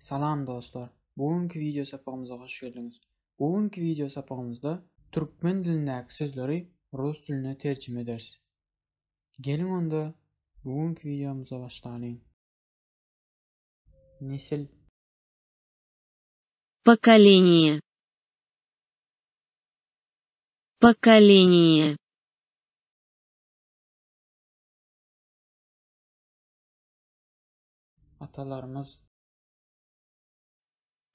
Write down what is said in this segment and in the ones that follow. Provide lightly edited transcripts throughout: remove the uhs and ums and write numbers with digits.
Salam dostlar! Bu günki wideo sapagymyza hoş geldiňiz. Bu günki wideo sapagymyzda türkmen dilindäki sözleri rus diline terjime ederis. Geliň onda bu günki wideomyza başlalyň. Nesil. Поколение. Поколение. Atalarymyz.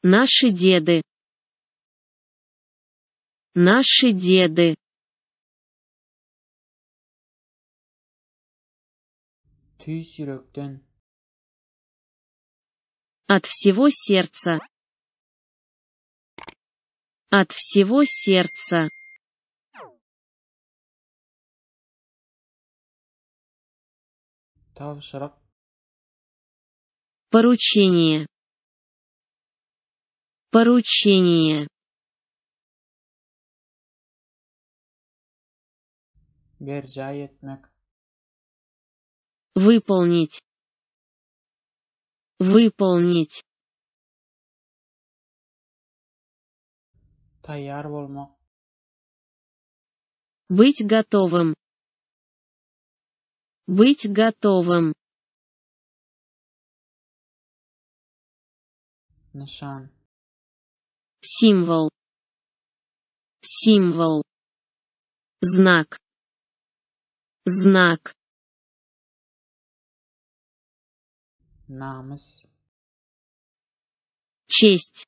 Наши деды. Наши деды. Tüýs ýürekden. От всего сердца. От всего сердца. Tabşyryk. Поручение. Поручение. Berjaý etmek. Выполнить. Выполнить. Taýýar bolmak. Быть готовым. Быть готовым. Nyşan. Символ. Символ. Знак. Знак. Namys. Честь.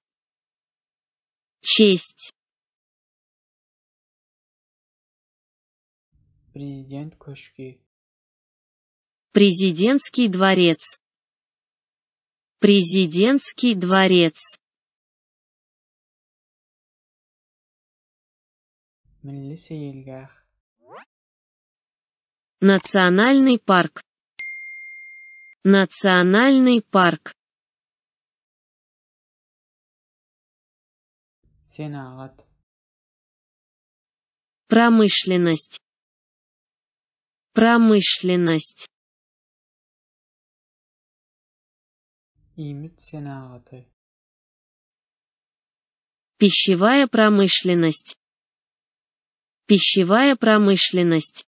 Честь. Prezident köşgi. Президентский дворец. Президентский дворец. Milli seýilgäh. Национальный парк. Национальный парк. Senagat. Промышленность. Промышленность. Iýmit senagaty. Пищевая промышленность. Пищевая промышленность.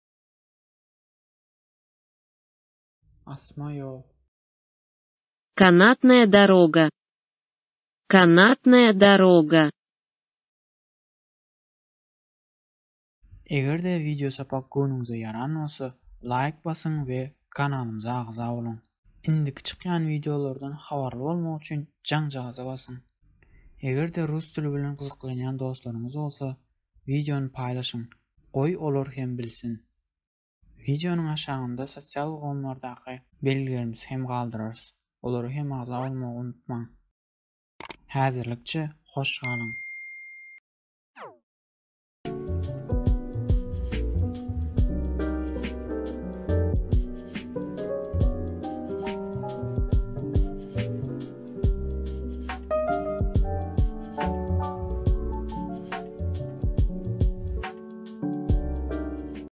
Asma ýol. Канатная дорога. Канатная дорога. Eger-de wideo sapak göwnüňize ýaran bolsa, laýk basyň we kanalymyza agza boluň. Indiki çykýan wideolardan habarly bolmak üçin jaňjagaza basyň. Eger-de rus dili bilen gyzyklanýan dostlaryňyz bolsa, wideony paýlaşyň, goý olar hem bilsin. Wideonyň aşagynda sosial ulgamlardaky belgilerimizi hem galdyrarys. Olara hem agza bolmagy unutmaň. Häzirlikçe hoş galyň!